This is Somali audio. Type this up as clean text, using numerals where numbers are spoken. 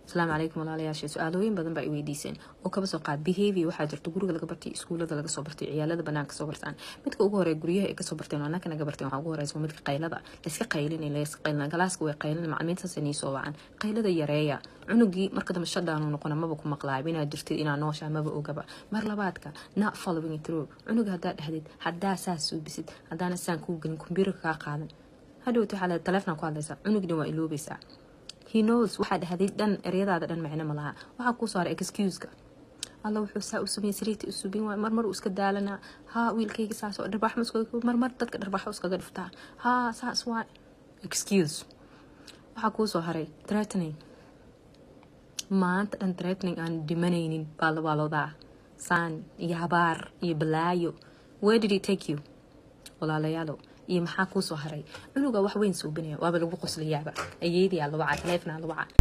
Asalaamu calaykum, walaalayaasha. Su-aalooyin badan baa i weydiiseen oo kaba soo qaad behavior waxaa jirta guriga laga bartay, iskuulada laga soo bartay, ciyaalada banaanka soo bartaan. Midka ugu horeeya guryaha ay kasoo barteen oo annaka naga barteen waxaa ugu horeysa midka qaylada layska qaylinay, layska qaylina. Galaaska way qaylina, macalimiintaas inay soo wacan. Qaylada yareeya. Cunugii marka dambe shadaanu noqona, maba ku maqlaayb inaad jirtid, inaad nooshaa maba ogaba. Mar labaadka, not following through. Cunuga haddaa dhahdid, haddaa saas suubisid, haddaana saan kuu gelin, kombyuutarka kaa qaadan, hadhowti waxaa leedahay taleefon ku hadlaysaa, cunugna waa iloobaysaa. He knows waxaa dhahday dhan, eryadaada dhan macno ma laha. Waxaa kuu soo haray excuse-ka. Alla wuxuu saa u sameeyey, sariirta u subin waay, marmar uu iska daalanaa. Haa, wiilkayga saas oo dharbaax ma iskaga, marmar dadka dharbaaxo iskaga dhuftaa. Haa, saas waa excuse. Waxaa kuu soo haray threatening. Maanta dhan threatening aan dhimanaynin baa waa loodaa, saan iyo habaar iyo balaayo. Where did it take you, walaalayaalo? Iyo maxaa kuu soo haray? Cunuga wax weyn suubinaya, waaba lagu qoslayaaba. Ayeedayaa la wacaa, taleefonaa la wacaa.